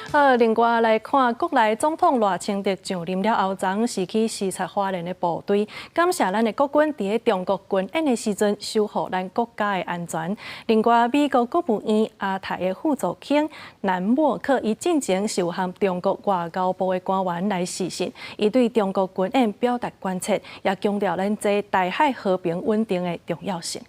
好，另外來看，國內總統賴清德上任了後，昨昏是去視察花蓮的部隊，感謝咱的國軍佇咧中國軍演的時陣守護咱國家的安全。另外，美國國務院亞太的副助卿南莫克伊進前是有和中國外交部的官員來視訊，伊對中國軍演表達關切，也強調咱這台海和平穩定的重要性。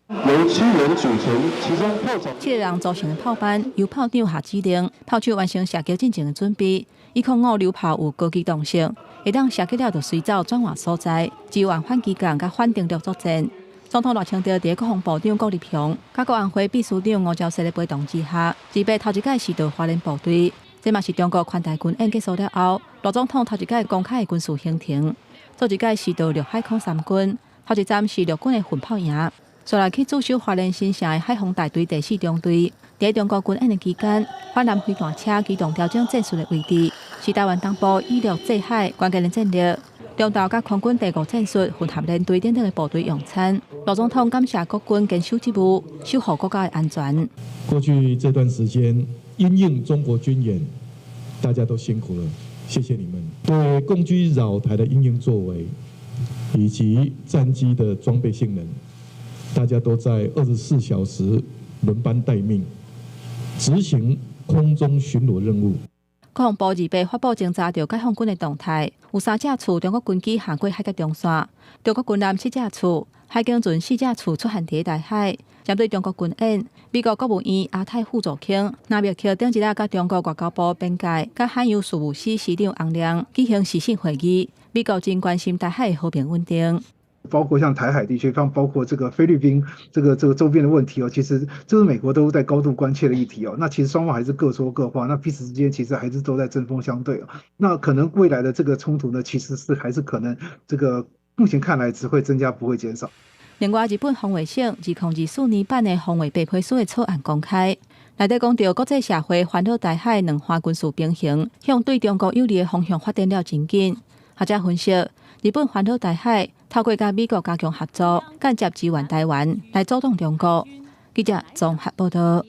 由七人組成，其中炮長七个人組成的炮班，由炮長下指令，炮手完成射擊進前的準備。伊空五榴炮有高機動性，會當射擊了就隨走轉換所在，支援反機降佮反登陸作戰。總統賴清德佇國防部長郭立雄、佮國安會秘書長吳釗燮的陪同之下，28頭一擺視導花蓮部隊。這嘛是中國環台軍演結束了後，賴總統頭一擺公開的軍事行程。做一擺視導陸海空三軍，頭一站是陸軍的訓炮營。紲來去駐守花蓮新城的海防大隊第四中隊，佇中國軍演的期間，反艦飛彈車機動調整戰術的位置，是台灣東部以陸制海關鍵的戰略。中晝佮空軍第五戰術混合連隊等等的部隊用餐，賴總統感謝國軍堅守職務，守護國家的安全。過去這段時間，因應中國軍演，大家都辛苦了，謝謝你們。對共機擾台的因應作為，以及戰機的裝備性能，大家都在24小時輪班待命，執行空中巡邏任務。國防部28發布偵查著解放軍的動態，有三架次中國軍機橫過海峽中線，中國軍艦七架次、海警船四架次出現佇台海。針對中國軍演，美國國務院亞太副助卿納麥克頂一日佮中國外交部邊界佮海洋事務司司長洪亮舉行視訊會議，美國真關心台海的和平穩定。包括像台海地區，包括這個菲律賓這個周邊的問題哦，其實這是美國都在高度關切的議題哦。那其實雙方還是各說各話，那彼此之間其實還是都在針鋒相對哦。那可能未來的這個衝突呢，其實是還是可能這個目前看來只會增加，不會減少。另外，日本防衛省2024年版的防衛白皮書的草案公開，內底講著國際社會環繞台海兩岸軍事平衡，向對中國有利的方向發展了真緊。學者分析，日本環繞台海，透過佮美國加強合作，間接支援台灣來阻擋中國。記者綜合報道。